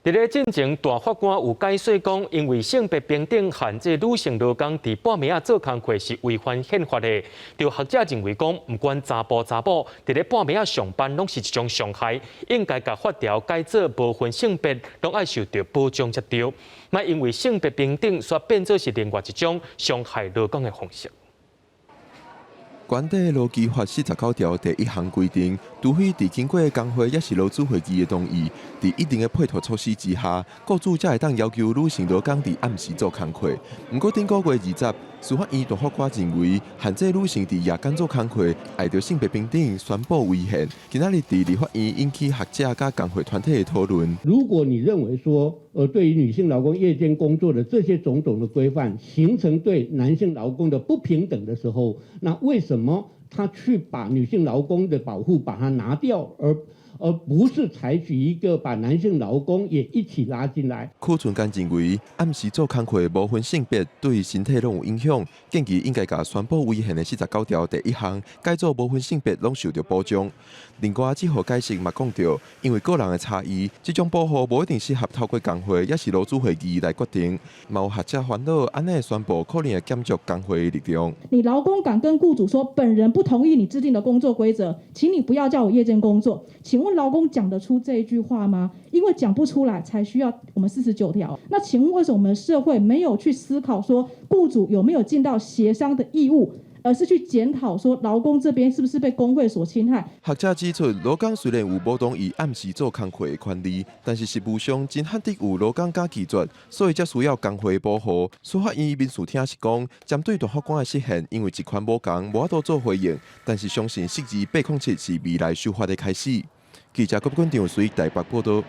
佇咧進前，大法官有解說講，因為性別平等限制女性勞工佇半暝仔做工課是違反憲法的。就學者認為講，毋管查埔查某，佇咧半暝仔上班攏是一種傷害，應該共法條改做無分性別，攏愛受著保障才對。莫因為性別平等，煞變做是另外一種傷害勞工的方式。關帝勞基法49條第一項規定，除非佇經過工會抑是勞資會議的同意，佇一定的配套措施之下，雇主才會當要求女性勞工佇暗時做工課。毋過頂個月20，司法院大法官認為，限制女性佇夜間做工課，礙著性別平等，宣布違憲。今仔日佇立法院引起學者佮工會團體的討論。如果你認為說，對於女性勞工夜間工作的這些種種的規範，形成對男性勞工的不平等的時候，那為什麼他去把女性勞工的保護把它拿掉，而不是採取一個把男性勞工也一起拉進來？許春干認為，暗時做工課無分性別，對身體攏有影響，建議應該共宣布違憲的四十九條第一項改做無分性別攏受著保障。另外，這號解釋嘛講著，因為個人的差異，這種保護無一定適合透過工會抑是勞資會議來決定。嘛有學者煩惱，按呢宣布可能會減弱工會的力量。你勞工敢跟雇主說，本人不同意你制定的工作規則，請你不要叫我夜間工作。請問勞工講得出這一句話嗎？因為講不出來，才需要我們四十九條。那請問為什麼我們社會沒有去思考說，雇主有沒有盡到協商的義務？而是去檢討說勞工這邊是不是被工會所侵害？學者指出，勞工雖然有無同意暗時做工課的權利，但是實務上真罕得有勞工敢拒絕，所以才需要工會保護。司法院民事廳是講，針對大法官的釋憲，因為職權無仝，無法度做回應，但是相信釋字807是未來修法的開始。記者郭君張隨台北報道。